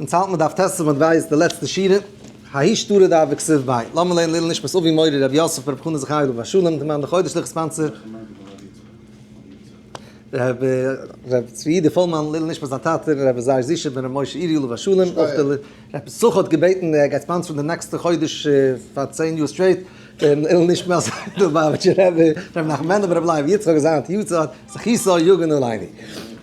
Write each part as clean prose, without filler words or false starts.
אונז האלט מיר דף ט' עמוד ב' די לעצטע שורה, האי שטרא דהוה כתיב ביה, לאמיר לערנען לעילוי נשמת אבי מורי רבי יוסף ברב חנא זכרי' עליו השלום, די מאן דחודש ליכט sponsor, רבי צבי יודא פולמאן לעילוי נשמת זיין טאטע רבי זייער זישע בן רבי משה אירי עליו השלום, אויך די רבי סוכ האט געבעטן ער גייט sponsor ן די נעקסטע חודש פאר 10 יאר straight, לעילוי נשמת ליובאוויטשער רבי, רבי נחמן מענדל ברב לייב יצחק זיין יארצייט, זכותו יגן עלינו.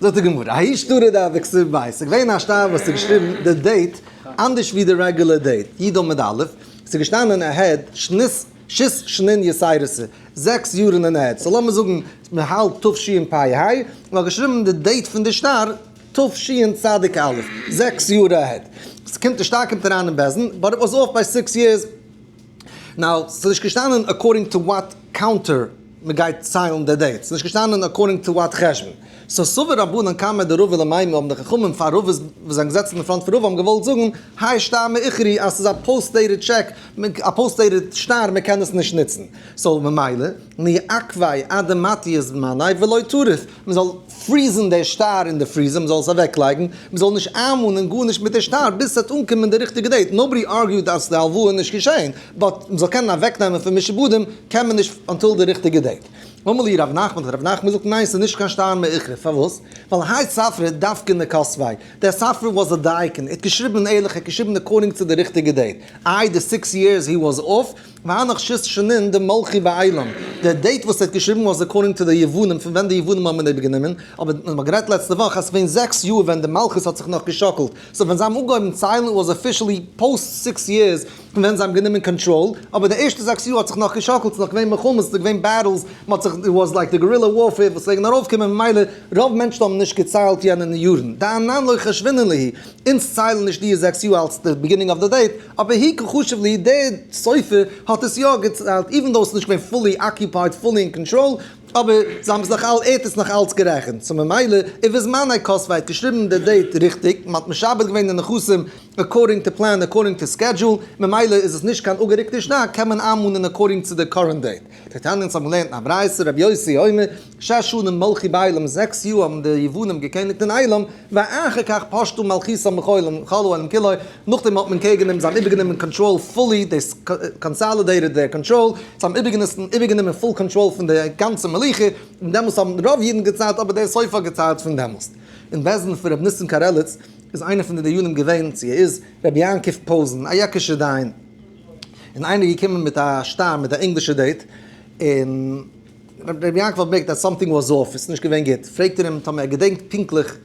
זאגט די גמרא, האי שטרא דהוה כתיב ביה, ס'איז געווען א שטר וואס איז געשריבן די date אנדערש ווי די regular date, י' עמוד א', ס'איז געשטאנען ahead שנת שית שנין יתירתא, זעקס יארן אין ahead, so לאמיר זאגן מ'האלט תשפ ה, מ'האט געשריבן די date פון די שטר תשצ א, זעקס יאר ahead, ס'קומט די שטר קומט אריין אין בית דין, but it was off by six years. Now, ס'איז נישט געשטאנען according to what counter מ'גייט ציילן די date, ס'איז נישט געשטאנען according to what חשבון. So סבר רבנן קמיה דרבא למימר האבן די חכמים פאר רבא'ס וואס זענען געזעצן אין front פון רבא האבן געוואלט זאגן, האי שטר מאוחר אז ס'איז א post dated check, א post dated שטר מ'קען עס נישט נוצן. So ממילא, ניעכביה עד דמטיא זמניה ולא טריף, מ'זאל freeze ן די שטר אין די freezer, מ'זאל עס אוועקלייגן, מ'זאל נישט איינמאנען גארנישט מיט די שטר ביז ס'וועט אנקומען די ריכטיגע date, nobody argued אז די הלוואה איז נישט געשען, but מ'זאל קענען אוועקנעמען פון משועבדים קען מען נישט until די ריכטיגע date. אמר להו רב נחמן, האט רב נחמן געזאגט ניין ס'איז נישט קיין שטר מאוחר, פארוואס? ווייל האי ספרא דווקא כתביה, דער ספרא was א דייקן, ער האט געשריבן ערליך, ער האט געשריבן according צו די ריכטיגע date, איי די six years he was off, והנך שית שנין דמלכי בעילם, די date וואס ער האט געשריבן was according to די יוונים פון ווען די יוונים האבן איבערגענומען, אבער מ'האט גערעדט לעצטע וואך אז ס'געווען זעקס יאר ווען די מלכות האט זיך נאך געשאקלט, so ווען זיי האבן אנגעהויבן ציילן was officially post six years פון ווען זיי האבן גענומען קאנטראל, אבער די ערשטע זעקס יאר האט זיך נאך געשאקלט, ס'איז נאך געווען מלחמות, ס'איז געווען battles, מ'האט זיך, it was like די guerrilla warfare וואס פלעגן ארויפקומען ממילא רוב מענטשן האבן נישט געציילט יענע יארן, דאנן לא חשבינן להו, אונז ציילן נישט די זעקס יאר אלס די beginning of the date, אבער הוא קא חשיב להו, דער סופר האט עס יא געציילט, even though עס איז נישט געווען fully occupied, fully אין קאנטראל, אבער זיי האבן עס נאך אל, ער האט עס נאך אלץ גערעכנט, so ממילא ובזמניה כתביה האט געשריבן די date ריכטיג, מען האט משעבד געווען די נכסים according to plan, according to schedule, ממילא איז עס נישט קיין אפגערוקטע שטר, קען מען איינמאנען according צו די current date. דתניא אונז האבן געלערנט אין א ברייתא רבי יוסי אומר, שש שנים מלכו בעילם, זעקס יאר האבן די יוונים געקעניגט אין עילם, ואחר כך פשטו מלכותם בכל העולם כולו, נאכדעם האט מען קעיר גענומען, זיי האבן איבערגענומען קאנטראל fully, they consolidated their control, זיי האבן איבערגענומען full control פון די גאנצע מלוכה, און דעמאלסט האבן רוב אידן געציילט, אבער דער סופר האט געציילט פון דעמאלסט. אין בית דין פון רבי ניסן קארעליץ איז איינער פון די דיינים געווען, צו ער איז, רבי יעקב פאזען, א יעקישער דיין, און איינער איז געקומען מיט א שטר מיט א ענגלישע date, און רבי יעקב האט באמערקט אז something was off, עס איז נישט געווען גוט, פרעגט ער אים טאמער ער געדענקט פונקטליך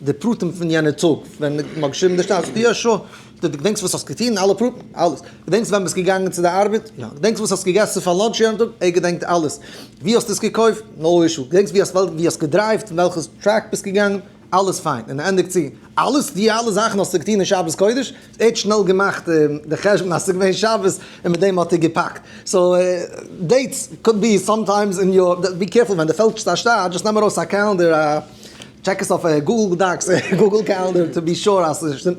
די פרטים פון יענע טאג ווען מען האט געשריבן די שטר, זאגט ער יא sure, דו געדענקסט וואס האסט געטון, אלע פרטים, אלעס, געדענקסט ווען ביסט געגאנגען צו די ארבעט, יא, געדענקסט וואס האסט געגעסן פאר lunch יענע טאג, ער געדענקט אלעס, ווי האסטו עס געקויפט, no issue, געדענקסט ווי האסט געדרייווט, אין וועלכע truck ביסט געגאנגען, אלעס פיין, און ער ענדיגט צו, אלעס? די אלע זאכן האסטו געטון אין שבת קודש? ער האט שנעל געמאכט די חשבון אז ס'איז געווען שבת און מיט דעם האט ער געפאקט. So dates could be sometimes in your, be careful ווען דו פעלטשסט א שטר, just נעם ארויס א calendar, check עס אויף Google Docs, Google Calendar to be sure אז ס'שטימט.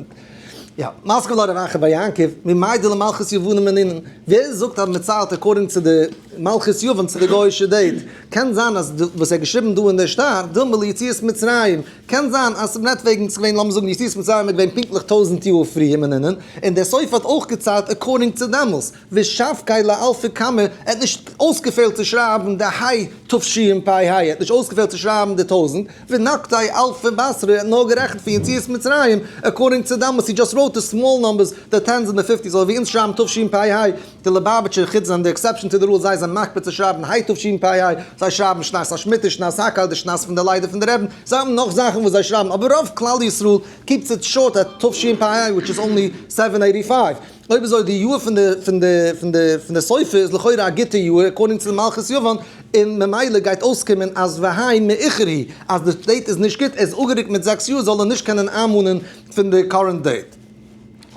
יא, מתקיף לה רב אחא בר יעקב, ממאי דלמלכות יוונים מנינן, ווער זאגט אז מ'ציילט according צו די מלכות יוון צו די גוי'אישע date? קען זיין אז וואס ער האט געשריבן דא אין די שטר, דילמא ליציאת מצרים, קען זיין אז ס'מרעדט וועגן ס'געווען לאמיר זאגן יציאת מצרים איז געווען פונקטליך טויזנט יאר פריער מנינן, און דער סופר האט אויך געציילט according צו דעמאלס, ושבקיה לאלפא קמא, ער האט נישט אויסגעפעלט צו שרייבן די היי תשפ ה, ער האט נישט אויסגעפעלט צו שרייבן די טויזנט, ונקטיה אלפא בתרא, ער האט נאר גערעכנט פון יציאת מצרים according צו דעמאלס, he just wrote the small numbers, די tens און די fifties, אזוי ווי אונז שרייבן תשפ ה, די ליובאוויטשער חוץ זענען די exception to the rule, זיי זענען מקפיד צו שרייבן היי תשפ ה, זיי שרייבן שנת השמיטה, שנת הקהל, די שנת פון די לידה פון די רעבן, זיי האבן נאך זאכן וואס זיי שרייבן, אבער רוב כלל ישראל keeps it short at תשפ ה which is only seven eighty five. אויב אזוי די יאר פון די פון די פון די פון די סופר איז לכאורה א גוטע יאר according צו די מלכות יוון, און ממילא גייט אויסקומען אז והאי מאוחר הוא, אז די date איז נישט גוט, ער איז אפגערוקט מיט זעקס יאר זאל ער נישט קענען איינמאנען פון די current date.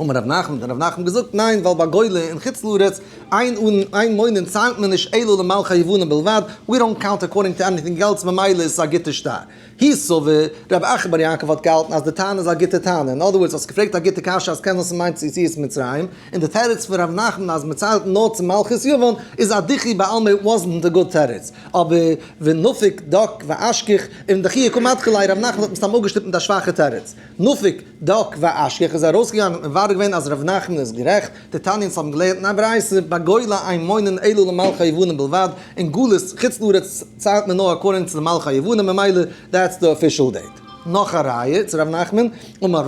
אמר רב נחמן, האט רב נחמן געזאגט, ניין, ווייל ביי גולה אין חוץ לארץ, אין אן אין מונין ציילט מען נישט אלא למלכי יוונים בלבד, we don't count according to anything else, ממילא איז עס א גוטע שטר. הוא סבר, רב אחא בר יעקב האט געהאלטן אז די טענה איז א גוטע טענה, אין other words האסט געפרעגט א גוטע קשיא אז קען זיין ס'מיינט צו יציאת מצרים, און די תירוץ פון רב נחמן אז מ'ציילט נאר צו מלכות יוון איז א דיחוי בעלמא it wasn't a good תירוץ, אבער ונפיק דק ואשכח און דחויי קא מדחי ליה רב נחמן האט מסתם אפגעשטופט מיט א שוואכע תירוץ. נפיק דק ואשכח איז ארויסגעגאנגען און מברר געווען אז רב נחמן איז גערעכט, דתניא אונז האבן געלערנט אין א ברייתא, בגולה אין מונין אלא למלכי יוונים בלבד, אין גלות חוץ לארץ ציילט מען נאר according צו די מלכי יוונים ממילא that's the official date. נאך א ראיה צו רב נחמן, אמר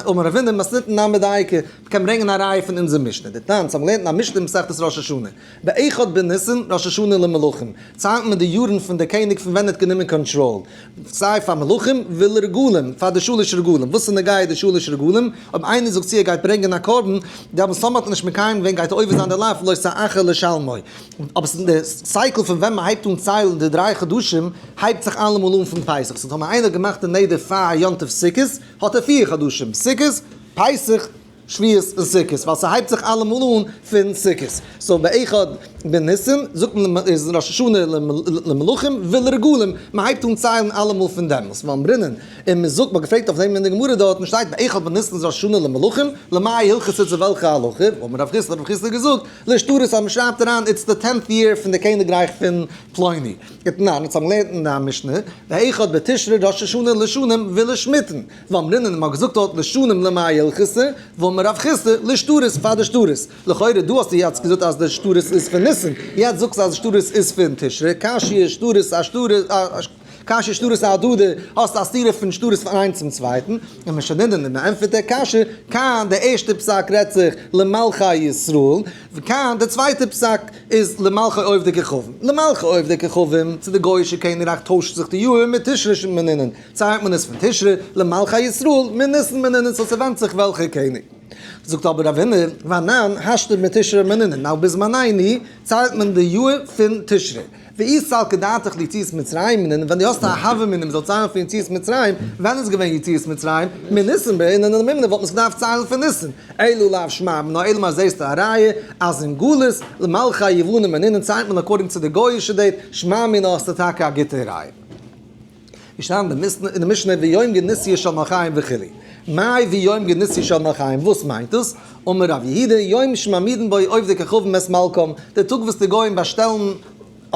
רבינא מתניתין נמי דייקא, מ'קען ברענגען א ראיה פון אונזער משנה, דתנן אונז האבן געלערנט אין א משנה אין מסכת ראש השנה, באחד בניסן ראש השנה למלכים, ציילט מען די יארן פון די קעניג פון ווען ער האט גענומען קאנטראל, סיי פאר מלכים ולרגלים, פאר די שלש רגלים, וואס איז נוגע די שלש רגלים? אויב איינער זאגט צו ער גייט ברענגען א קרבן, דעמאלס טאמער האט ער נישט מקיים געווען גייט ער עובר זיין די לאו לא תאחר לשלמו. אבער ס'איז די cycle פון ווען מ'הייבט אן ציילן די 3 חדשים הייבט זיך אלעמאל אן פון פסח, so טאמער איינער האט געמאכט די נדר פאר יום טוב סוכות האט ער 4 חדשים, סוכות, פסח, שבועות און סוכות, ווייל ס'הייבט זיך אלעמאל אן פון סוכות. so באחד בניסן זאגט מען איז ראש השנה למלכים ולרגלים, מ'הייבט אן ציילן אלעמאל פון דעמאלס, ואמרינן, און מ'זאגט, מ'האט געפרעגט אויף דעם אין די גמרא דארט, און שטייט באחד בניסן איז ראש השנה למלכים, למאי הלכתא צו וועלכע הלכה, אמר רב חיסדא, האט רב חיסדא געזאגט, לשטרות אז מ'שרייבט אריין it's the tenth year פון די קעניגרייך פון פלוני. ותנן, אונז האבן געלערנט אין די משנה, באחד בתשרי ראש השנה לשנים ולשמיטין. ואמרינן און מ'האט געזאגט דארט לשנים למאי הלכתא, ואמר רב חיסדא לשטרות פאר די שטרות. לכאורה דא האסטו יעצט געזאגט אז די שטרות איז פון ניסן, יעצט זאגסטו אז די שטרות איז פון תשרי, קשיא שטרות אשטרות קשיא שטרות אהדדי, האסט א סתירה פון שטרות פון איינס צום צווייטן, און משנינן און מ'ענטפערט די קשיא, כאן די ערשטע פסק רעדט זיך למלכי ישראל, וכאן די צווייטע פסק איז למלכי עובדי כוכבים. למלכי עובדי כוכבים, צו די גוי'אישע קעניגרייך טוישט זיך די יאר מתשרי מנינן. ציילט מען עס פון תשרי למלכי ישראל מניסן מנינן so ס'ווענדט זיך וועלכע קעניג. זאגט אבער רב הונא ואנן השתא מתשרי מנינן now בזמנינו ציילט מען די יאר פון תשרי. ואי סלקא דעתך ליציאת מצרים מנינן ווען דו האסט א הוה אמינא מ'זאל ציילן פון יציאת מצרים ווען איז געווען יציאת מצרים? מניסן בעינן למימנא וואלט מען עס געדארפט ציילן פון ניסן. אלא לאו שמע מינה אלא מאי זעסטו א ראיה אז אין גלות למלכי יוונים מנינן ציילט מען according צו די גוי'אישע date שמע מינה האסטו טאקע א גוטע ראיה. ווי שטייט אין די משנה ויום גנוסיא של מלכים וכו'. מאי ויום גנוסיא של מלכים, וואס מיינט דאס? אמר רב יהודה, יום שמעמידין בו עובדי כוכבים את מלכם, די טאג וואס די גוים באשטעלן,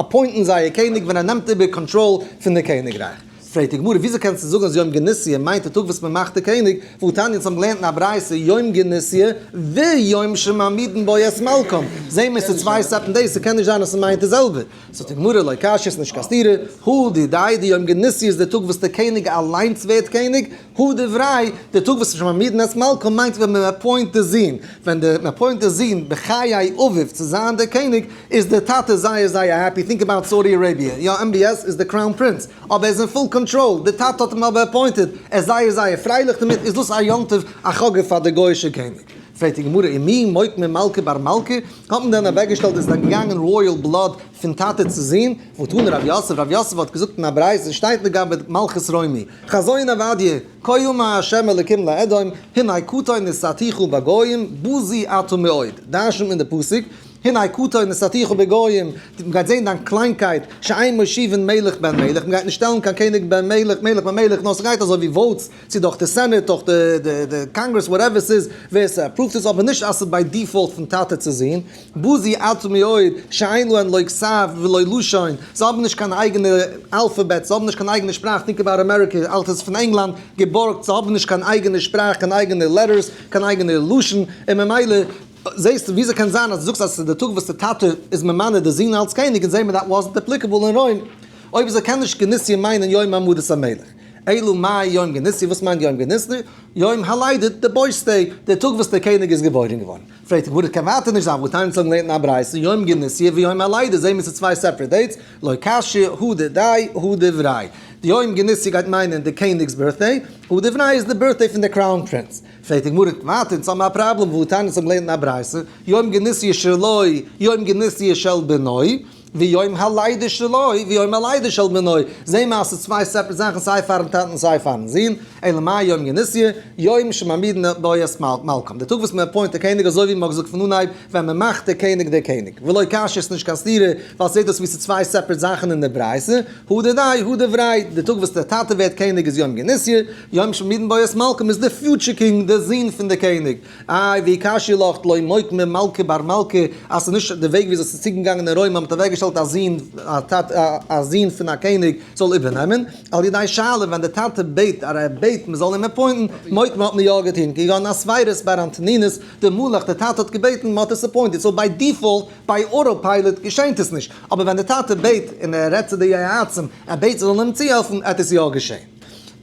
appoint ן זייער קעניג ווען ער נעמט איבער קאנטראל פון די קעניגרייך. פרעגט די גמרא, וויאזוי קענסטו זאגן אז יום גנוסיא מיינט די טאג וואס מען מאכט די קעניג, והתניא אונז האבן געלערנט אין א ברייתא יום גנוסיא ויום שמעמידין בו את מלכם, זעהן מיר ס'איז צוויי separate days, ס'קען נישט זיין אז ס'מיינט די זעלבע. זאגט די גמרא לא קשיא ס'נישט קיין סתירה, הא דידיה די יום גנוסיא איז די טאג וואס די קעניג אליינס ווערט קעניג, הא דבריה די טאג וואס שמעמידין את מלכם מיינט ווען מען appoint די זון, ווען די מען appoint די זון בחיי אביו צו זיין דער קעניג איז די טאטע זייער זייער happy, think about Saudi Arabia, יא MBS איז די crown prince אבער ער איז אין full control, די טאטע האט אים אבער appointed, ער איז זייער זייער פרייליך דערמיט, איז דאס א יום טוב א חגא פאר די גוי'אישע קעניג. פרעגט די גמרא ומי מוקמי מלכא בר מלכא, האט מען דען אוועקגעשטעלט איז דען געגאנגען royal blood פון טאטע צו זון, והתני רב יוסף, רב יוסף האט געזאגט אין א ברייתא שטייט לגבי מלכות רומי, חזון עובדיה, כה אמר ה' אלקים לאדום, הנה קטן נתתיך בגוים, בזוי אתה מאוד, דרש'נט מען די פסוק, הנה קטן נתתיך בגוים, מען גייט זען דיין קליינקייט, שאין מושיבין מלך בן מלך, מען גייט נישט שטעלן קיין קעניג בן מלך, מלך בן מלך, נאר ס'גייט אזוי ווי votes, צו דורך די סענעט, דורך די קאנגרעס, whatever ס'איז, ווער ס' approve ט עס, אבער נישט אז ס'איז by default פון טאטע צו זון, בזוי אתה מאוד, שאין להן לא כתב ולא לשון, זיי האבן נישט קיין אייגענע אלפאבעט, זיי האבן נישט קיין אייגענע שפראך, think about אמעריקע, אלעס איז פון ענגלאנד געבארגט, זיי האבן נישט קיין אייגענע שפראך, קיין אייגענע letters, קיין אייגענע לשון, און ממילא זעסטו וויאזוי קען זיין אז דו זאגסט אז ס'איז די טאג וואס די טאטע איז ממנה די זון אלס קעניג און זעהן מיר that wasn't applicable אין רוים, אויב אזוי קען נישט גנוסיא מיינען יום העמדת המלך. אלא מאי יום גנוסיא, וואס מיינט יום גנוסיא? יום הלידה, די birthday, די טאג וואס דער קעניג איז געבוירן געווארן. פרעגט די גמרא, קען ווייטער נישט זיין, והתניא אונז האבן געלערנט אין א ברייתא, יום גנוסיא ויום הלידה, זעהן מיר ס'איז צוויי separate dates, לא קשיא, הא דידיה, הא דבריה. די יום גנוסיא גייט מיינען די קעניג'ס birthday, הא דבריה איז די birthday פון די crown prince. פרעגט די גמרא, ווייטער אונז האבן א פראבלעם, והתניא אונז האבן געלערנט אין א ברייתא, יום גנוסיא שלו, יום גנוסיא של בנו. ויום הלידה שלו ויום הלידה של בנו, זעהן מיר אז ס'איז צוויי separate זאכן סיי פארן טאטן סיי פארן זון, אלא מאי יום גנוסיא, יום שמעמידין בו את מלכם, די טאג וואס מען appoint די קעניג אזוי ווי מ'האט געזאגט פון אנהייב ווען מען מאכט די קעניג דער קעניג, ולא קשיא ס'נישט קיין סתירה ווייל ס'זעהט אויס ווי ס'איז צוויי separate זאכן אין די ברייתא, הא דידיה הא דבריה, די טאג וואס דער טאטע ווערט קעניג איז יום גנוסיא, יום שמעמידין בו את מלכם איז די future king, דער זון פון די קעניג. איי ואי קשיא לך דלא מוקמי מלכא בר מלכא, אז ס'איז נישט די וועג וויאזוי ס'איז צוגעגאנגען אין רוים אז מ'האט אוועקגעשטעלט א זון א זון פון א קעניג זאל איבערנעמען, על ידי שאלה ווען די טאטע בעט אז ער בעט מ'זאל אים appoint ן, מוקמי האט מען יא געטון, כגון אסוירוס בר אנטונינוס דמלך די טאטע האט געבעטן מ'האט עס appointed, so by default ביי auto pilot געשענט עס נישט, אבער ווען די טאטע בעט און ער רעדט צו די יועצים ער בעט זיי זאלן אים צוהעלפן עט עס יא געשען.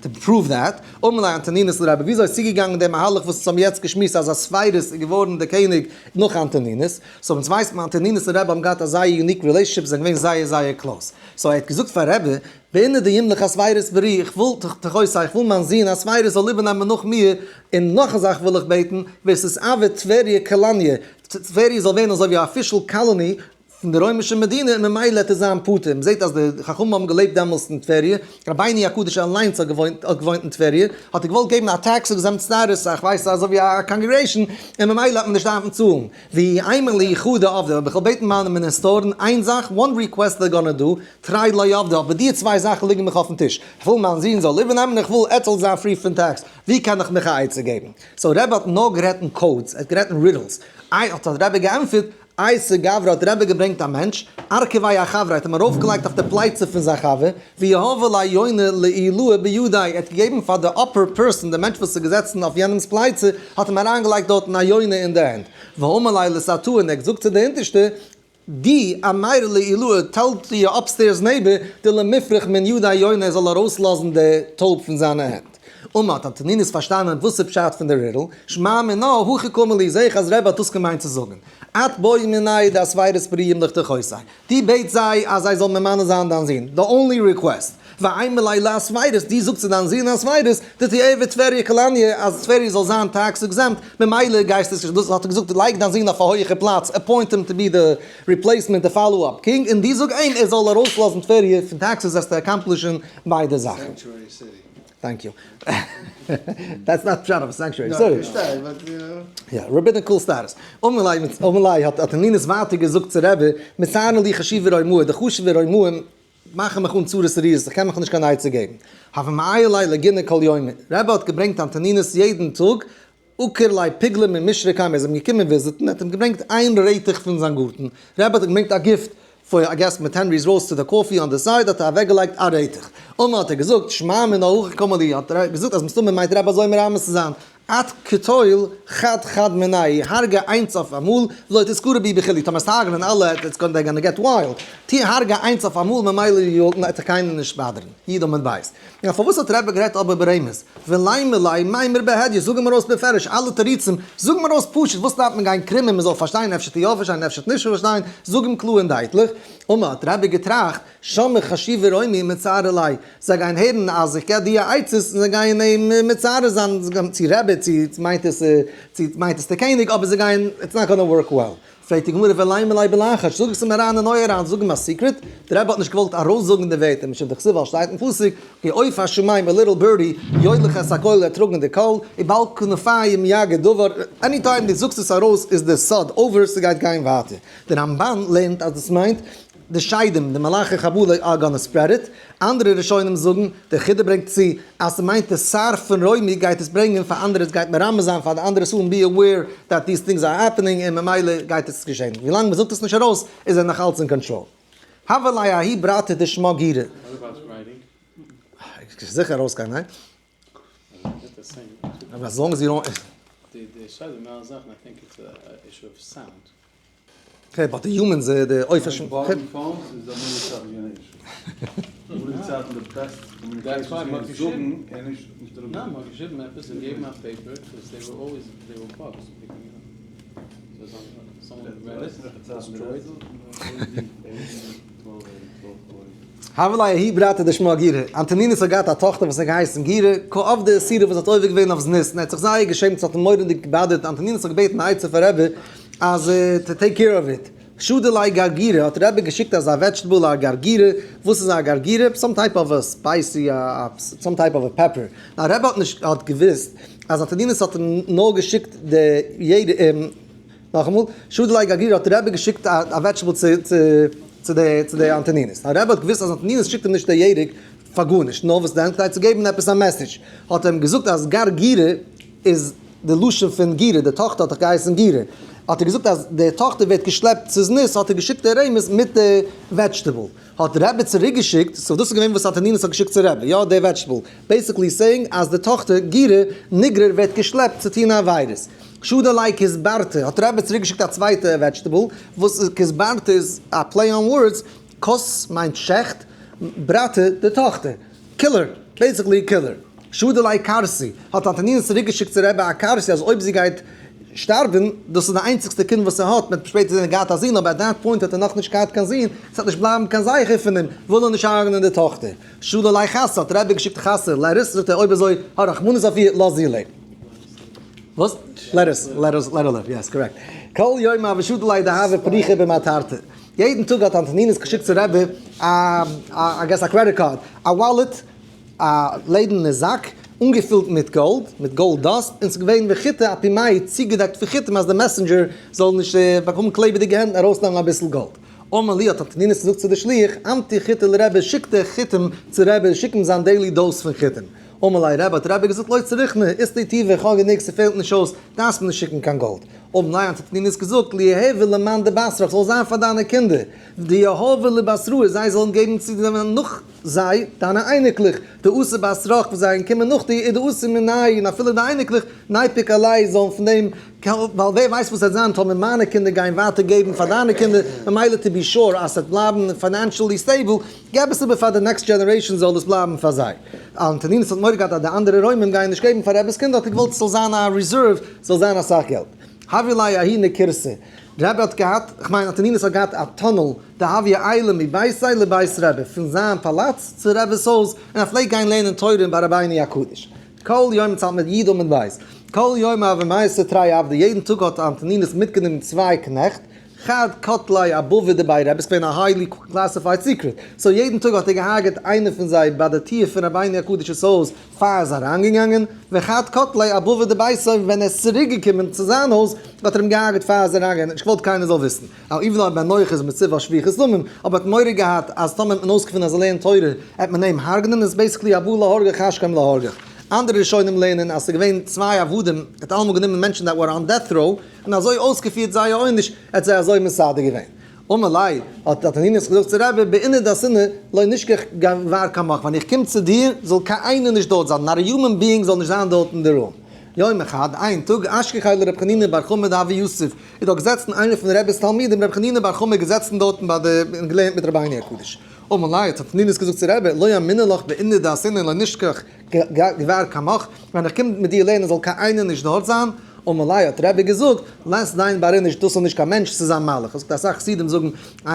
To prove that, אמר ליה אנטונינוס לרבי, וויאזוי איז צוגעגאנגען דער מהלך וואס אונז האבן יעצט געשמועסט אז אסוירוס איז געווארן דער קעניג נאך אנטונינוס? so אונז ווייסט מען אנטונינוס און רבי האבן געהאט א זייער unique relationship, זיי זענען געווען זייער זייער close. so ער האט געזאגט פאר רבי, בעינא דימלך אסוירוס ברי, איך וויל תחותי, איך וויל מיין זון אסוירוס זאל איבערנעמען נאך מיר, און נאך א זאך וויל איך בעטן, ותתעבד טבריה קאלאניע, טבריה זאל ווערן אזוי ווי א official colony פון די רוימישע מדינה און ממילא העט עס זיין פטור, מ'זעט אז די חכמים האבן געלעבט דעמאלס אין טבריה, רבינו הקדוש אליינס האט געוואוינט האט געוואוינט אין טבריה, האט ער געוואלט געבן א tax exempt status, איך ווייס אזוי ווי א congregation, און ממילא האט מען נישט דארפן צאלן. ואימא להו חדא עבדי, אבער איך וויל בעטן מיינע מיניסטארן איין זאך, one request they're gonna do, תרי לא עבדי, אבער די צוויי זאכן ליגן מיך אויפן טיש, איך וויל מיין זון זאל איבערנעמען און איך וויל עטס זאלט זיין free פון tax, ווי קען איך מיך א עצה געבן? so רבי האט נאר גערעדט אין codes, ער האט גערעדט אין riddles, איי האט רבי געענטפערט, אייתי גברא האט רבי געברענגט א מענטש, ארכביה אחבריה האט אים ארויפגעלייגט אויף די פלייצע פון זיין חבר, ויהבה ליה יונה לעילאי בידיה, ער האט געגעבן פאר די upper person, די מענטש וואס איז געזעצן אויף יענעמ'ס פלייצע, האט אים אריינגעלייגט דארטן א יונה אין די הענט, ואמר ליה לתתאי און ער האט געזאגט צו די אונטערשטע, דו אמר לעילאי tell to your upstairs neighbor, דלמיפרך מן ידיה יונה ער זאל ארויסלאזן די טויב פון זיינע הענט. אמר האט אנטונינוס פארשטאנען וואס איז פשט פון די riddle, שמע מינה הכי קאמר להו, זעה איך אז רבי האט דאס געמיינט צו זאגן, את בעי מינייהו דאסוירוס ברי ימלוך תחותי, דו בעט זיי אז זיי זאלן ממנה זיין דיין זון, די only request, ואימא ליה לאסוירוס, דו זאגסט צו דיין זון אסוירוס, דתיעבד טבריה קאלאניע, אז טבריה זאל זיין tax exempt, ממילא גייסטו עס נישט, דאס האט ער געזאגט, לייג דיין זון אויף א הויעכע פלאץ, appoint אים to be the replacement, די follow up king, און דו זאג אים ער זאל ארויסלאזן טבריה פון taxes וועסטו accomplish ן ביידע זאכן. Thank you. That's not פשט אוו sanctuary city. נו, כ'פארשטיי, but you know. יא, rabbinical status. אמר ליה, אמר ליה האט אנטונינוס ווייטער געזאגט צו רבי, מצערין לי חשיבי רומאי, די חשוב'ע רומאים מאכן מיך אן צרות ארורות, איך קען מיך נישט קיין עצה געבן. הוה מעייל ליה לגינא כל יומא. רבי האט געברענגט אנטונינוס יעדן טאג עקר ליה פוגלא ממישרא קמיה, ער איז אים געקומען visit ן, ער האט אים געברענגט איין רעטעך פון זיין גארטן, רבי האט אים געברענגט א gift for I guess מיט Henry's roast to the coffee on the side האט ער אוועקגעלייגט א רעטעך. אמר האט ער געזאגט, שמע מינה הכי קאמר להו, האט ער געזאגט אז מסתמא מיינט רבי אזוי מרמז צו זיין, את קטול חד חד מינייהו, הרגע איינס אויף אמאל, ולא תתקרי בהו בכולהו, טאמער עס הרג'נען אלע, it's gonna they gonna get wild, טוה הרגע איינס אויף אמאל ממילא וועט דיך קיינער נישט bother ן, יעדער מיט בית. יא פארוואס האט רבי גערעדט אבער ברמז? ולימא ליה מימר בהדיא, זאג אים ארויס בפירוש אלע תירוצים, זאג אים ארויס פשוט, וואס דארף מען גיין קרום און מען זאל פארשטיין, אפשר טו יא פארשטיין אפשר נישט פארשטיין, זאג אים קלאר און דייטליך. אמר האט רבי געטראכט, שמע חשיבי רומי מצער עלי, זיי גייען הערן אז איך געב דיר עצות און זיי גייען אים מצער זיין, צו רבי צו מיינט עס צו מיינט עס דער קעניג, אבער זיי גייען, it's not gonna work well. פרעגט די גמרא ולימא ליה בלחש, זאג עס אים אריין אין אויער אריין, זאג אים א secret, דער רבי האט נישט געוואלט ארויסזאגן די ווערטער, משום דכתיב ווייל שטייט אין פסוק, כעוף השמים a little birdie, יוליך את הקול ער טראגן די קול, ובעל כנפיים יגיד דבר, any time דו זאגסט עס ארויס איז די סוד over, ס'גייט גיין ווייטער. די רמבן לערנט אז דאס מיינט די שדים, די מלאכי חבלה are gonna spread it, אנדערע ראשונים זאגן, דער חידא ברענגט צו, אז ס'מיינט די שר פון רומי גייט עס ברענגען פאר אנדערע, עס גייט מרמז זיין פאר די אנדערע שרים be aware that these things are happening און ממילא גייט עס געשען, ווילאנג מ'זאגט עס נישט ארויס איז ער נאך אלץ אין קאנטראל. הוה ליה ההוא ברתא דשמא גירא. זיכער ארויסגיין, ניין? As long as you don't. Okay, but the humans, די עופות ש. Button phones איז אמאל אסאך געווען א issue. אמאל די צייטן די best communication איז געווען זאגן און נישט נישט אראפ. ניין מ'האט געשריבן עפעס און געגעבן א paper cause they were always they were bugs picking it up so someone read it destroyed הוה ליה ההוא ברתא דשמה גירא, אנטונינוס האט געהאט א טאכטער וואס האט געהייסן גירא, קא עבדא איסורא וואס האט עובר געווען אויף זנות, און ער האט זיך זייער געשעמט, ס'האט אים מורא'דיג געבאדערט, אנטונינוס האט געבעטן א עצה פאר רבי אז to take care of it. שדר ליה גרגירא, האט רבי געשיקט אזא vegetable א גרגירא, וואס איז א גרגירא? Some type of a spicy, some type of a pepper. נאר רבי האט נישט האט געוויסט אז אנטונינוס האט אים נאר געשיקט די יעדע, נאכאמאל, שדר ליה גרגירא האט רבי געשיקט א vegetable צו צו צו די צו די אנטונינוס. נאר רבי האט געוויסט אז אנטונינוס שיקט אים נישט די ירק פאר גארנישט, נאר וואס דען? כדי צו געבן עפעס א message. האט ער אים געזאגט אז גרגירא איז די לשון פון גירא, די טאכטער האט דאך געהייסן גירא. האט ער געזאגט אז די טאכטער ווערט געשלעפט צו זנות, האט ער געשיקט די רמז מיט די vegetable. האט רבי צוריק געשיקט, so דאס איז געווען וואס אנטונינוס האט געשיקט צו רבי, יא די vegetable, basically saying אז די טאכטער גירא נגרר ווערט געשלעפט צו טון עבירות. שדר ליה כוסברתא, האט רבי צוריק געשיקט א צווייטע vegetable, וואס כוסברתא איז א play on words, כוס מיינט שעכט, ברתא די טאכטער. Killer, basically killer. שדר ליה כרסי, האט אנטונינוס צוריק געשיקט צו רבי א כרסי אז אויב זי גייט שטארבן, דאס איז די איינציגסטע קינד וואס ער האט, מען האט שפעטער זען ער געהאט א זון, אבער at that point האט ער נאכנישט געהאט קיין זון, עס וועט נישט בלייבן קיין זכר פון אים, וויל ער נישט הרג'נען די טאכטער. שדר ליה חסא, האט רבי געשיקט חסא, lettuce, זאגט ער אויב אזוי האב רחמנות אויף איר, לאז זי לעבן. וואס? Lettuce, lettuce, let her live, yes correct. כל יומא הוה שדי ליה דהבא פריכא במטרתא. יעדן טאג האט אנטונינוס געשיקט צו רבי א, I guess א credit card, א wallet, א לעדערנע זאק, אנגעפילט מיט גאלד, מיט gold dust, און ס'איז געווען וחיטי אפומייהו, צוגעדעקט פון חיטים אז די messenger זאל נישט באקומען קלעבעדיגע הענט און ארויסנעמען אביסל גאלד. אמר ליה האט אנטונינוס געזאגט צו די שליח, אמטי חיטי לרבי, שיק די חיטים צו רבי, שיק אים זיין daily dose פון חיטים. אמר ליה רבי, האט רבי געזאגט, לא צריכנא, אית לי טובא, איך האב גענוג, ס'פעלט נישט אויס, דארפסט מיר נישט שיקן קיין גאלד. אמר ליה האט אנטונינוס געזאגט, ליהוי למאן דבתרך, זאל זיין פאר דיינע קינדער, דיהבו לבתראי, זיי זאלן געבן צו די נאך זיי, דיינע אייניקלעך, דאתו בתרך וואס זיי קומען נאך דיר, ודאתו מינייהו, און אפילו די אייניקלעך, ניפוק עלייהו, זאלן פון דעם, ווייל ווער ווייסט וואס וועט זיין טאמער מיינע קינדער גייען ווייטער געבן פאר דיינע קינדער, ממילא to be sure אז ס'וועט בלייבן financially stable, געב עס איבער פאר די next generation זאל עס בלייבן פאר זיי. אנטונינוס האט מורא געהאט אז די אנדערע רוימים גייען נישט געבן פאר רבי'ס קינדער האט ער געוואלט ס'זאל זיין א reserve ס'זאל זיין אסאך געלט. הוה ליה ההוא נקירתא. רבי האט געהאט, כ'מיין אנטונינוס האט געהאט א tunnel דהוה עייל מביתיה לבית רבי, פון זיין פאלאץ צו רבי'ס הויז, און ער פלעגט גיין לערנען תורה ביי רבינו הקדוש. כל יום צאלט מיט י' עמוד בית. כל יומא הוה מייתי תרי עבדי, יעדן טאג האט אנטונינוס מיטגענומען צוויי קנעכט, חד קטליה אבבא דבי רבי, ס'איז געווען א highly classified secret, so יעדן טאג האט ער געהארגעט איינער פון זיי ביי די טיר פון רבינו הקדוש'ס הויז פאר ער איז אריינגעגאנגען, וחד קטליה אבבא דביתיה, און ווען ער איז צוריק געקומען צו זיין הויז האט ער אים געהארגעט פאר ער איז אריינגעגאנגען, נישט געוואלט קיינער זאל וויסן, ווייל even though בן נח איז מצווה שפיכות דמים, אבער האט מורא געהאט אז טאמער וועט מען אויסגעפינען אז ער לערנט תורה וועט מען אים הרג'נען, איז basically הבא להורגך השכם להורגך. אנדערע ראשונים לערנען אז ס'איז געווען צוויי עבדים, ער האט אלעמאל גענומען מענטשן that were on death row, און אזוי אויסגעפירט זייער עונש, ער האט זיי אזוי מסדר געווען. אמר ליה, האט אנטונינוס געזאגט צו רבי, בעינא דאתינא לא נשכח גבר קמך, ווען איך קום צו דיר, זאל קיין איינער נישט דארט זיין, not a human being זאל נישט זיין דארט אין די room. יומא חד, איין טאג, אשכחיה לרבי חנינא בר חמא דהוה יתיב, איז דארט געזעצן איינער פון רבי'ס תלמידים, רבי חנינא בר חמא איז געזעצן דארטן ביי די, און געלערנט מיט רבינו הקדוש. אמר ליה, האט אנטונינוס געזאגט צו רבי, לא אמינא לך בעינא דאתינא לא נשכח גבר קמך, ווען איך קום מיט דיר לערנען זאל קיין איינער נישט דארט זיין, אמר ליה האט רבי געזאגט, לית דין בר איניש דאס איז נישט קיין מענטש ס'איז א מלאך, עס זאגט אסאך חסידים זאגן,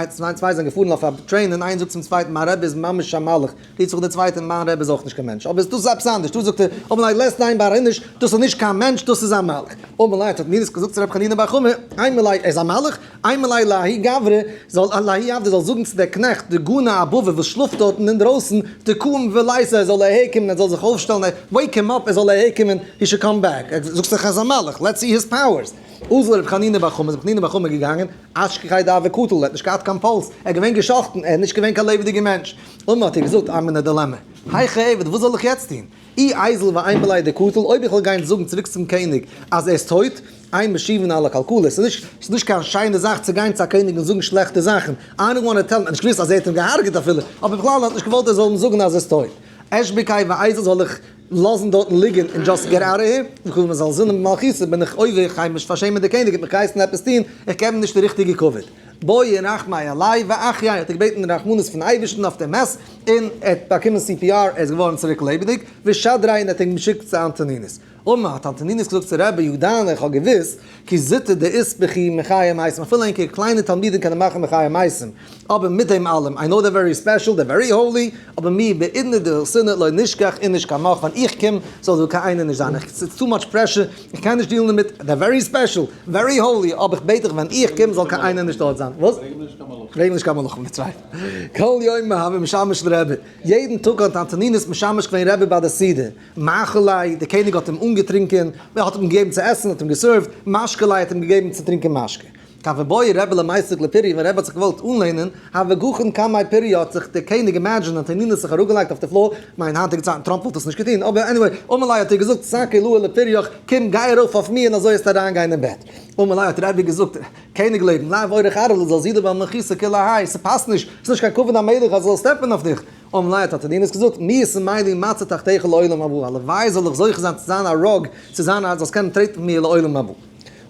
צוויי זענען געפארן אויף א train און איינער זאגט צום צווייטן מיין רבי איז ממש א מלאך, רופט זיך דער צווייטער מיין רבי איז אויך נישט קיין מענטש, אבער דאס איז עפעס אנדערש, דא זאגט ער, אמר ליה לית דין בר איניש דאס איז נישט קיין מענטש דאס איז א מלאך, אמר ליה האט אנטונינוס געזאגט צו רבי חנינא בר חמא, אימא ליה ער איז א מלאך, אימא ליה לההוא גברא, זאל לההוא עבדא זאל זאגן צו דער קנעכט דגני אבבא וואס שלאפט דארטן אינדרויסן, דקאים וליתי ער זאל אהער קומען ער זאל זיך אויפשטעלן wake him up ער זאל אהער קומען, he should come back, ער זאגט זיך ער איז א מלאך, let's see his powers. אזל רבי חנינא בר חמא איז רבי חנינא בר חמא געגאנגען, אשכחיה דהוה קטיל, ער האט נישט געהאט קיין פולס, ער איז געווען געשאכטן, ער איז נישט געווען קיין לעבעדיגער מענטש. אמר האט ער געזאגט, I'm in a dilemma, היכי עביד, וואס זאל איך יעצט טון? אי איזיל ואימא ליה דקטיל, אויב איך וועל גיין זאגן צוריק צום קעניג אז ער איז טויט, אין משיבין על הקלקלה, ס'איז נישט, ס'איז נישט קיין שיינע זאך צו גיין צו א קעניג און זאגן שלעכטע זאכן, I don't wanna tell him, נישט געוואוסט אז ער האט אים געהארגעט אפילו, אבער בכלל ער האט נישט געוואלט ער זאל אים זאגן אז ער איז טויט. אשבקיה ואיזיל זאל איך לאזן דארטן ליגן און just get out of here, וכו' מזלזלינן במלכותא, בין איך עובר, איך גיי נישט פארשעמען די קעניג, ער האט מיך געהייסן עפעס טון, איך געב אים נישט די ריכטיגע כבוד. בעי רחמי עליה ואחייה, האט ער געבעטן רחמנות פון אייבערשטן אויף דעם מת, און ער האט באקומען CPR, ער איז געווארן צוריק לעבעדיג, ושדריה און ער האט אים געשיקט צו אנטונינוס. אמר, האט אנטונינוס געזאגט צו רבי ידענא, איך האב געוואוסט, כי זוטא דאית בכו מחיה מתים, אפילו ענקער קליינע תלמידים קענען מאכן מחיה מתים, אבער מיט דעם אלעם, I know they're very special, they're very holy, אבער מיר בעידנא דאתינא לא נשכח איניש קמך, ווען איך קום זאל דא קיין איינער נישט זיין, איך, ס'איז too much pressure, איך קען נישט deal ן דערמיט, they're very special, very holy, אבער איך בעט דיך ווען איך קום זאל קיין איינער נישט דארט זיין. זיין. וואס? ברענג נישט קיין מלאכים. ברענג נישט קיין מלאכים, that's right. כל יומא הוה משמש לרבי, יעדן טאג האט אנטונינוס משמש געווען רבי ביי די סעודה. מאכיל ליה, דער קעניג האט אים אנגעטרינקען, מען האט אים געגעבן צו עסן, האט אים גע serve ט, משקי ליה האט אים געגעבן צו טרינקען משקה. כי הוה בעי רבי למיסק לפיריה, ווען רבי האט זיך געוואלט אנלענען, הוה גחין קמיה פיריה האט זיך דער קעניג imagine אנטונינוס זיך אראפגעלייגט אויף די floor, מיין היינטיגע צייטן טראמפ וואלט עס נישט געטון, אבער anyway, אמר ליה האט ער געזאגט סקי עילאי לפיריך, קום גיי ארויף אויף מיר און אזוי וועסטו אריינגיין אין בעט. אמר ליה האט רבי געזאגט, קעניג לעבן, לאו אורח ארעא לזלזולי במלכותא כולי האי, ס'פאסט נישט, ס'איז נישט קיין כבוד המלך אז ער זאל step ן אויף דיך. אמר ליה האט אנטונינוס געזאגט, מי ישמח לי מצע תחתיך לעולם הבא, הלוואי זאל איך זוכה זיין צו זיין א rug, צו זיין א, זאלסט קענען טרעטן מיר לעולם הבא.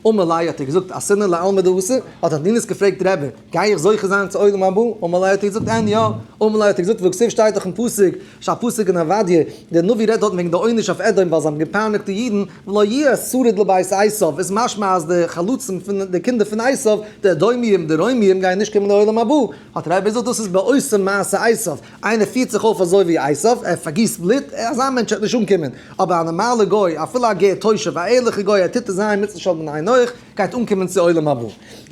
אמר ליה האט ער געזאגט, אתינא לעלמא דאתי? האט אנטונינוס געפרעגט רבי, גיי איך זוכה זיין צו עולם הבא? אמר ליה האט ער געזאגט, אין יא. אמר ליה האט ער געזאגט, והכתיב שטייט דאך אין פסוק, ס'איז א פסוק אין עובדיה, דער נביא רעדט דארטן וועגן די עונש אויף אדום ווייל זיי האבן געפייניגט די אידן, ולא יהיה שריד לבית עשיו, איז משמע אז די חלוצים פון די קינדער פון עשיו, די אדומיים, די רוימיים גייען נישט קומען לעולם הבא, האט רבי געזאגט דאס איז בעושה מעשה עשיו, איינער פירט זיך אויף אזוי ווי עשיו, ער פארגיסט בלוט, אזא מענטש וועט נישט אנקומען, אבער א נארמאלער גוי, אפילו א גר תושב, א ערליכער גוי, ער טוט די ז' מצוות של בני נח, גייט אנקומען צו עולם הבא.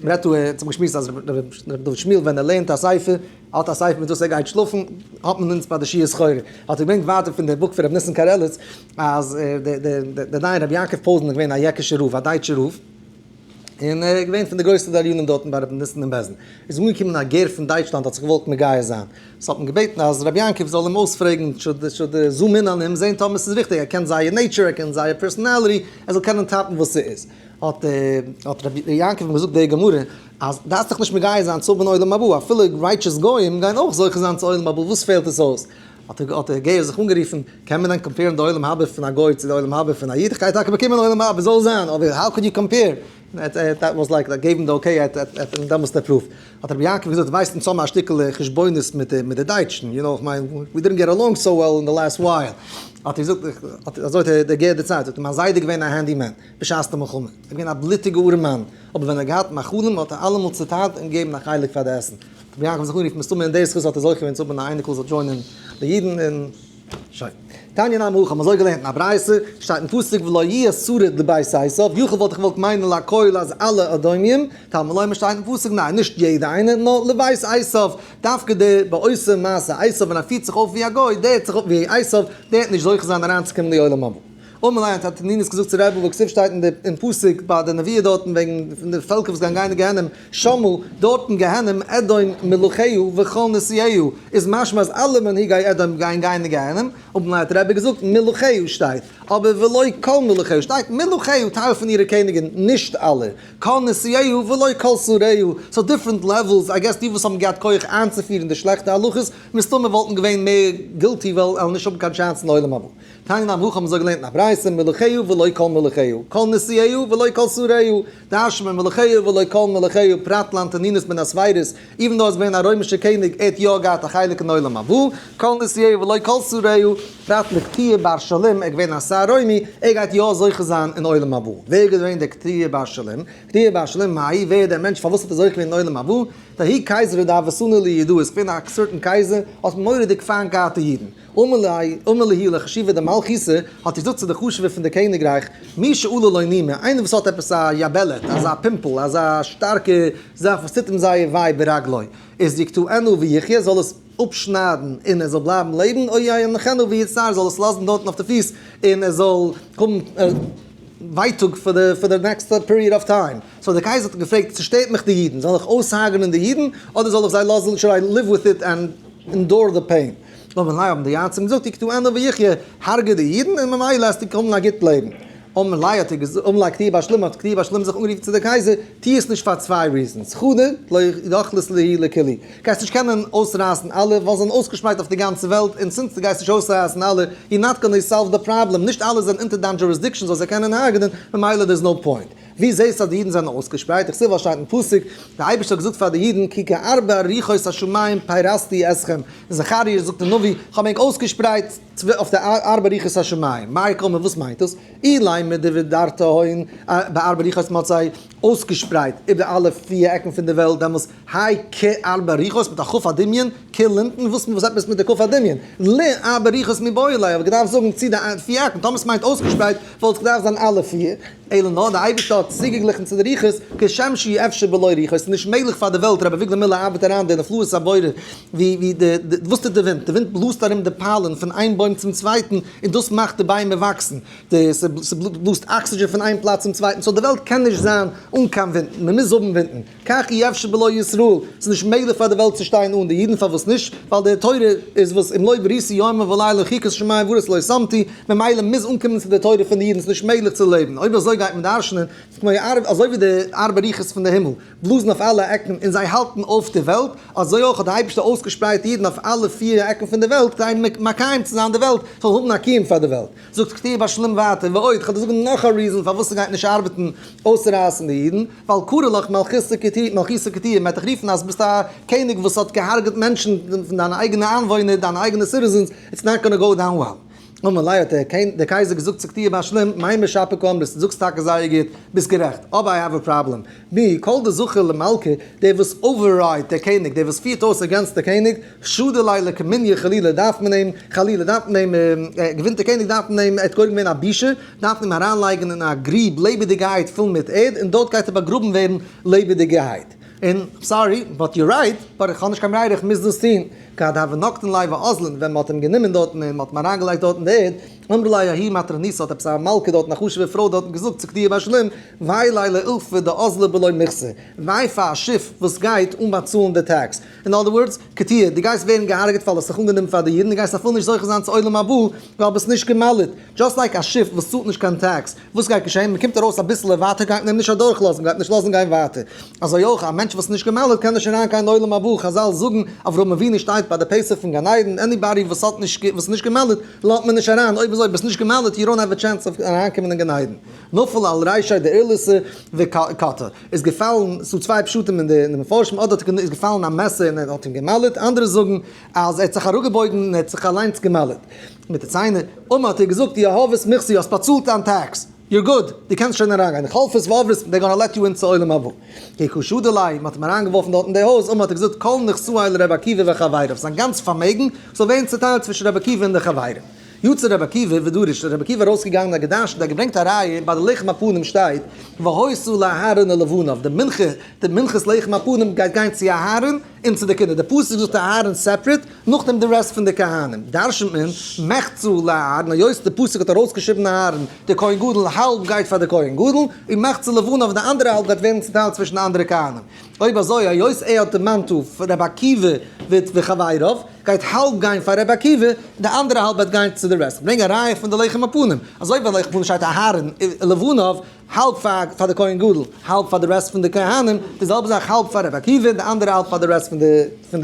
מ'רעדט דא, האט זיך געשמועסט אז ר' דוד שמואל ווען ער לערנט א ספר, האט א ספר מיט וואס ער גייט שלאפן, האט מען אונז ביי די שיעור סחורה, האט ער געברענגט ווייטער פון די book פון ר' ניסן קרליץ, אז דער דיין רבי יעקב פאזען איז געווען א יעקישער רב, א דייטשער רב, און ער איז געווען פון די גרויסע דיינים דארטן ביי רבי ניסן אין בית דין, איז אנגעקומען א גר פון דייטשלאנד האט זיך געוואלט מגייר זיין, so האט מען געבעטן אז רבי יעקב זאל אים אויספרעגן, should zoom in אן אים, זען טאמער ס'איז ריכטיג, ער קען זייער nature, ער קען זייער personality, ער זאל קענען tap ן וואס ס'איז. האט האט רבי יעקב אים געזאגט די גמרא, אז דארפסט דיך נישט מגייר זיין צו האבן עולם הבא, אפילו righteous גוים גייען אויך זוכה זיין צו עולם הבא, וואס פעלט עס אויס? האט דער גר זיך אנגערופן, קען מען דען compare ן די עולם הבא פון א גוי צו די עולם הבא פון א איד? איך גיי טאקע באקומען עולם הבא, זאל זיין, אבער how could you compare? that was like gave אים די okay, ער האט אים דעמאלסט approved. האט רבי יעקב געזאגט, ווייסט אונז האבן א שטיקל חשבונות מיט די דייטשן, you know, איך מיין, we didn't get along so well in the last while. האט ער געזאגט, אזוי האט דער גר דערציילט, זאגט ער, מיין זיידע איז געווען א handyman בשעת די מלחמה, ער איז געווען א בלוטיגע ארעמאן, אבער ווען ער האט געהאט מאכלים האט ער אלעמאל צוטיילט און געגעבן א חלק פאר די עסן. רבי יעקב האט זיך אנגערופן, מסתמא אין די זכות האט ער זוכה געווען צו האבן א אייניקל זאל join ען די אידן און שוין. תניא נמי הכי, האבן אזוי געלערנט אין א ברייתא, שטייט אין פסוק ולא יהיה שריד לבית עשיו, יכול וואלט איך געוואלט מיינען לכל אז אלע אדומים, תלמוד לומר שטייט אין פסוק ניין נישט יעדע איינער נאר לבית עשיו, דווקא דער בעושה מעשה עשיו ווען ער פירט זיך אויף ווי א גוי, דער האט זיך אויף ווי עשיו, דער וועט נישט זוכה זיין אריינצוקומען לעולם הבא. אמר ליה האט אנטונינוס געזאגט צו רבי והכתיב שטייט אין די אין פסוק ביי די נבואה דארטן וועגן פון די פעלקער וואס גייען גיין אין גיהנום, שמה, דארטן גיהנום, אדום מלכיה וכל נשיאיה, איז משמע אז אלע מנהיגי אדום גייען גיין אין גיהנום, אמר ליה האט רבי געזאגט מלכיה שטייט, אבער ולא כל מלכיה שטייט מלכיה טייל פון אירע קעניגן, נישט אלע, כל נשיאיה ולא כל שריה, so different levels, I guess די וואס האבן געהאט כח איינצופירן די שלעכטע הלכות, מסתמא וואלטן געווען מער guilty ווייל עלן נישט האבן קיין chance אין עולם הבא. תניא נמי הכי האבן אזוי געלערנט אין א ברייתא, מלכיה ולא כל מלכיה, כל נשיאיה ולא כל שריה, דרש'נט מען מלכיה ולא כל מלכיה, פרט לאנטונינוס בן הסווירוס, even though ער איז געווען א רוימישער קעניג, ער האט יא געהאט א חלק אין עולם הבא, כל נשיאיה ולא כל שריה, פרט לקטיעה בר שלים, ער איז געווען א שר רוימי, ער גייט יא זוכה זיין אין עולם הבא. ווער איז געווען דער קטיעה בר שלים? קטיעה בר שלים מאי, ווער איז דער מענטש פארוואס האט ער זוכה געווען אין עולם הבא? דההוא קיסרא דהוה סני ליהודאי, איז געווען א certain קייזער, האט מורא'דיג פיינט געהאט די אידן. אמר להו לחשיבי דמלכותא, האט געזאגט צו די חשוב'ע פון די קעניגרייך, מי שעלה לו נימא, איינער וואס האט עפעס א יבלת, אזא pimple, אזא שטארקע זאך וואס טוט אים זייער וויי ברגלו, איז יקטענה ויחיה, זאל עס אפשניידן און ער זאל בלייבן לעבן, או יניחנה ויצטער, זאל עס לאזן דארטן אויף די פיס און ער זאל האבן ווייטאג פאר די נעקסטע period of time. so דער קייזער האט געפרעגט, ס'שטערט מיך די אידן, זאל איך אויסהרג'נען די אידן, אדער זאל איך זיי לאזן, should I live with it and endure the pain? אמרו ליה האבן די יועצים געזאגט יקטענה ויחיה, הרג'ע די אידן און ממילא וועסטו האבן א גוט לעבן. אמר ליה האט ער געזאגט, אמר ליה קטיעה בר שלים האט קטיעה בר שלים זיך אנגערופן צו די קייזער, טו עס נישט פאר צוויי reasons, חדא, לא יכלית להו לכולהו, גייסט נישט קענען אויסרייסן אלע, ווייל זיי זענען אויסגעשפרייט אויף די גאנצע וועלט, און since דו גייסט נישט אויסרייסן אלע, you're not gonna solve the problem, נישט אלע זענען אונטער דיין jurisdiction זאלסט זיי קענען הרג'נען, ממילא there is no point. ווי זעסטו אז די אידן זענען אויסגעשפרייט? דכתיב ווייל שטייט אין פסוק, דער אייבערשטער האט געזאגט פאר די אידן, כי כארבע רוחות השמים פרסתי אתכם, אין זכריה זאגט דער נביא, איך האב ענק אויסגעשפרייט אויף די ארבע רוחות השמים, מאי קאמר וואס מיינט דאס? אילימא דבדרתהון בארבע רוחות מען האט זיי אויסגעשפרייט איבער אלע פיר עקן פון די וועלט, דעמאלס האי כ ארבע רוחות מיט א כ' הדמיון, כ לינטן, וואס וואס עפעס מיט די כ' הדמיון? ל ארבע רוחות מיבעי ליה, האב איך געדארפט זאגן צו די פיר עקן, טאמער ס'מיינט אויסגעשפרייט וואלט עס געדארפט זיין אלע פיר, אלא נאר די אייבערשטער האט צוגעגליכן צו די רוחות, כשם שאי אפשר בלא רוחות, ס'איז נישט מעגליך פאר די וועלט, רבי אביגדור מילער ארבעט אריין די נפלאות הבורא, ווי ווי די וואס טוט די ווינט? די ווינט בלאזט ארום די pollen פון איין בוים צום צווייטן און דאס מאכט די ביימער וואקסן, די ס'בלאזט אקסידזשען פון איין פלאץ צום צווייטן, so די וועלט קען נישט זיין אן קיין ווינטן, מ'מוז האבן ווינטן. כך אי אפשר בלא ישראל, ס'איז נישט מעגליך פאר די וועלט צו שטיין אן די אידן, פארוואס נישט? ווייל די תורה איז וואס אם לא בריתי יומם ולילה חוקות שמים וארץ לא שמתי, ממילא מוז אנקומען צו די תורה פון די אידן, ס'איז נישט מעגליך צו לעבן, אויב אזוי גייט מען דרש'נען, כמו ערב, אזוי ווי די ארבע רוחות פון די הימל בלאזן אויף אלע עקן און זיי האלטן אויף די וועלט, אזוי אויך האט די אייבערשטער אויסגעשפרייט אידן אויף אלע פיר עקן פון די וועלט כדי מקיים צו זיין די וועלט זאל האבן א קיום פאר די וועלט. זאגט קטיעה בר שלום ווייטער, ועוד, כ'וועל דיר זאגן נאך א reason פארוואס ס'גייט נישט ארבעטן אויסרייסן די אידן, ווייל קרי לך מלכותא קטיעה, מלכותא קטיעה, מ'וועט דיך רופן אז ביסט א קעניג וואס האט געהארגעט מענטשן פון דיינע אייגענע איינוואוינער, דיינע אייגענע citizens, it's not gonna go down well. אמר ליה האט דער קייזער געזאגט צו קטיעה בר שלום, מימר שפיר קאמרת, דו זאגסט טאקע זייער גוט, ביסט גערעכט, אבער I have a problem, מי, כל דזכי למלכא, דער וואס override דער קעניג, דער וואס פירט אויס against דער קעניג, שדי ליה לקמוניא חלילה דארף מען אים, חלילה דארף מען אים, געווינט דער קעניג דארף מען אים, ער האט גורם געווען א בושה, דארף מען אים אריינלייגן אין א גריב לעבעדיגעהייט פול מיט ערד, און דארט גייט ער באגראבן ווערן לעבעדיגעהייט. און, sorry, but you're right, but איך האב נישט קיין ברירה, איך מוז דאס טון. כד הוו נקטין ליה ואזלין, ווען מען האט אים גענומען דארטן און מען האט אים אריינגעלייגט דארט אין די ערד, אמרה ליה ההיא מטרוניתא האט עפעס א מלכה דארטן א חשוב'ע פרוי דארטן געזאגט צו קטיעה בר שלום, וויי ליה לאילפא דאזלא בלא מכסה, וויי פאר א שיף וואס גייט אן באצאלן די tax. אין other words, קטיעה, דו גייסט ווערן געהארגעט ווייל האסט זיך אנגענומען פאר די אידן, דו גייסט אפילו נישט זוכה זיין צו עולם הבא ווייל ביסט נישט גע'מל'ט. just like א שיף וואס צאלט נישט קיין tax, וואס גייט געשען? מען קומט ארויס אביסעלע ווייטער גייט מען אים נישט אדורכלאזן, גייט נישט לאזן גיין ווייטער. אזוי אויך א מענטש וואס איז נישט גע'מל'ט קען נישט אריין קיין עולם הבא, חזל זאגן, אברהם אבינו שטייט ביי די פתח פון גן עדן, anybody וואס האט נישט וואס איז נישט גע'מל'ט לאזט מען נישט אריין, אויב אזוי ביסט נישט גע'מל'ט you don't have a chance אויף אריינקומען אין גן עדן. נפל על רישיה דערלתא וקטעה, איז געפאלן, ס'דא צוויי פשטים אין די מפרשים, אדער האט איז געפאלן א מעסער און ער האט אים גע'מל'ט, אנדערע זאגן אז ער האט זיך אראפגעבויגן און ער האט זיך אליינס גע'מל'ט מיט די ציינער, אמר האט ער געזאגט יהבית מכסי האסט באצאלט דיין tax, you're good, דו קענסט שוין אריינגיין, חלפת ועברת, they gonna let you in צו עולם הבא. כי קא שדו ליה, מ'האט אים אריינגעווארפן דארט אין די הויז, אמר האט ער געזאגט כל נכסאי לר' עקיבא וחבריו, זיין גאנץ פארמעגן זאל ווערן צוטיילט צווישן ר' עקיבא און די חברים. יצא רבי עקיבא ודרש, איז רבי עקיבא ארויסגעגאנגען און האט געדרשנט, ער האט געברענגט א ראיה, ביי די לחם הפנים שטייט, והיתה לאהרן ולבניו, די מנחה, די מנחת לחם הפנים גייט גיין צו אהרן און צו די קינדער, די פסוק זאגט אהרן separate, נאכדעם די rest פון די כהנים, דרשנט מען, מחצה לאהרן, היות די פסוק האט ארויסגעשריבן אהרן, די כהן גדול, האלב גייט פאר די כהן גדול, און מחצה לבניו, די אנדערע האלב גייט ווערן צוטיילט צווישן די אנדערע כהנים. אויב אזוי, היות ער האט דערמאנט רבי עקיבא וחבריו, גייט האלב גיין פאר רבי עקיבא, און די אנדערע האלב וועט גיין צו די rest. ברענג א ראיה פון די לחם הפנים. אזוי ווי לחם הפנים שטייט אהרן ולבניו, האלב פאר די כהן גדול, האלב פאר די rest פון די כהנים, די זעלבע זאך האלב פאר רבי עקיבא, און די אנדערע האלב פאר די rest פון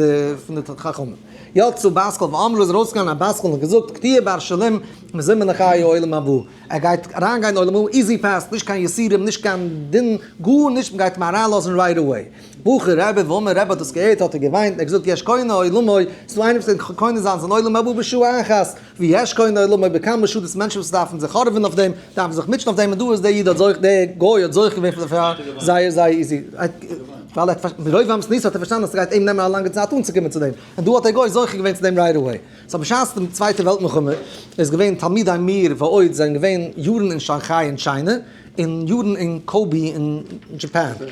די חכמים. יצאה בת קול ואמרה איז ארויסגעגאנגען א בת קול און געזאגט, קטיעה בר שלום, מזומן לחיי עולם הבא. ער גייט אריינגיין עולם הבא easy pass, נישט קיין יסורים, נישט קיין דין, גארנישט, מען גייט אים אריינלאזן right away. בכה רבי ואמר רבי האט דאס געהערט האט ער געוויינט און ער האט געזאגט יש קונה עולמו, ס'איז דא איינער וואס קען קונה זיין זיין עולם הבא בשעה אחת, ויש קונה עולמו בכמה שעות, דאס מענטשן וואס דארפן זיך הארעווען אויף דעם, דארפן זיך מוטשען אויף דעם, און דא איז דער איד האט זוכה, דער גוי האט זוכה געווען פאר זייער זייער easy, ווייל ער האט מרוב אמת'ניס האט ער פארשטאנען אז ס'גייט אים נעמען א לאנגע צייט אנצוקומען צו דעם, און דא האט דער גוי זוכה געווען צו דעם right away. so בשעת דעם צווייטע וועלט מלחמה איז געווען תלמידי מיר ועוד זענען געווען יארן אין שאנכיי אין China און יארן אין קאבי אין Japan.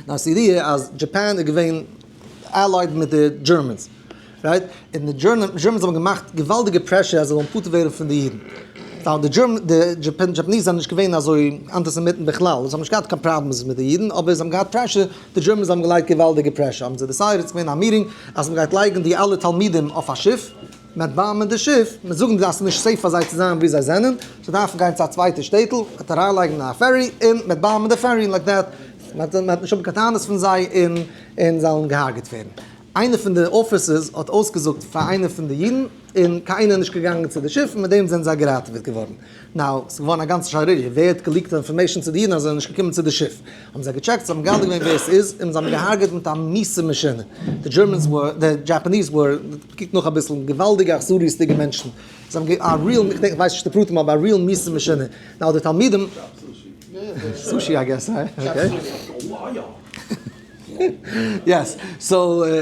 נאר ס'איז ידוע אז Japan איז געווען allied מיט די Germans, right? און די Germans האבן געמאכט געוואלדיגע pressure אז זיי זאלן פטור ווערן פון די אידן. ווייל די Japanese זענען נישט געווען אזוי אנטיסעמיטן בכלל, זיי האבן נישט געהאט קיין problems מיט די אידן, אבער זיי האבן געהאט pressure, די Germans האבן געלייגט געוואלדיגע pressure, האבן זיי decided, ס'איז געווען א meeting, אז מ'גייט לייגן די אלע תלמידים אויף א שיף, מ'וועט באמבן די שיף, מ'וועט זאגן אז ס'איז נישט safe פאר זיי צו זיין וואו זיי זענען, זיי דארפן גיין צו א צווייטע שטעטל, מ'וועט אריינלייגן אין א ferry, און מ'וועט באמבן די ferry, like that, מ'וועט נישט האבן קיין טענות פון זיי, און און זיי וועלן געהארגעט ווערן. איינער פון די officers האט אויסגעזאגט פאר איינער פון די אידן, און קיינער איז נישט געגאנגען צו די שיף, און מיט דעם זענען זיי געראטעוועט געווארן. now, ס'איז געווארן א גאנצע שערוריה, ווער האט גע leakט די information צו די אידן אז זיי זענען נישט געקומען צו די שיף? האבן זיי געטשעקט, זיי האבן מגלה געווען ווער עס איז, און זיי האבן געהארגעט מיט א מיאוסע מאשינע. די Germans were, די Japanese were, קוקט נאך אביסל, געוואלדיגע אכזריות'דיגע מענטשן. זיי האבן גע, א real, איך דענק, כ'ווייס נישט די פרטים, אבער א real מיאוסע מאשינע. now די תלמידים. sushi I guess, okay. Yes. So,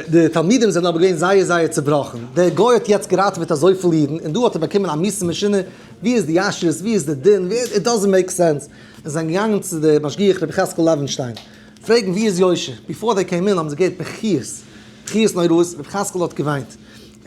די תלמידים זענען אבער געווען זייער זייער צעבראכן. דער גוי האט יעצט געראטעוועט אזויפיל אידן, און דא האט ער באקומען א מיתה משונה, ווי איז די ישרות, ווי איז די דין, ווי, it doesn't make sense. און זענען געגאנגען צו די משגיח רבי יחזקאל לעווינשטיין, פרעגן ווי איז יושר. Before they came in האבן זיי געהערט בכיות, בכיות נוראות, רבי יחזקאל האט געוויינט.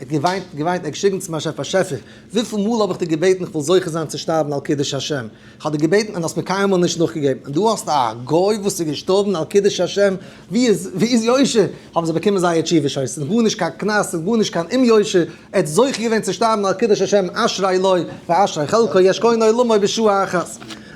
ער האט געוויינט און געוויינט, ער האט געשריגן צום באשעפער, באשעפער, וויפיל מאל האב איך דיר געבעטן איך וויל זוכה זיין צו שטארבן על קידוש השם, איך האב דיר געבעטן און האסט מיר קיינמאל נישט נאכגעגעבן, און דא האסטו א גוי וואס איז געשטארבן על קידוש השם, ווי איז ווי איז יושר? האבן זיי באקומען זייער תשובה שוין, ס'איז גארנישט קיין קנס, ס'איז גארנישט קיין אומיושר, ער האט זוכה געווען צו שטארבן על קידוש השם, אשרי לו ואשרי חלקו, יש קונה עולמו בשעה אחת.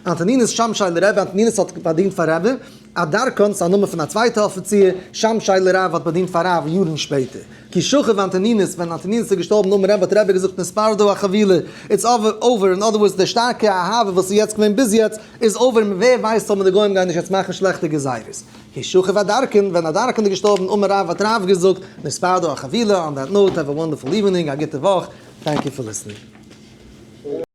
אנטונינוס שמשי לרבי, אנטונינוס האט באדינט פאר רבי, אדרקון, ס'איז א נאמען פון א צווייטע אפיציר, שמשי לרב האט באדינט פאר רב יארן שפעטער. כי שכב אנטונינוס, ווען אנטונינוס איז געשטארבן אמר רבי האט רבי געזאגט נתפרדה החבילה, it's over, in other words די שטארקע אהבה וואס איז יעצט געווען ביז יעצט איז over, ווער ווייסט אויב די גוים גייען נישט יעצט מאכן שלעכטע גזירות. כי שכב אדרקון, ווען אדרקון איז געשטארבן אמר רב האט רב געזאגט נתפרדה החבילה, on that note have a wonderful evening, א גוטע וואך, thank you for listening.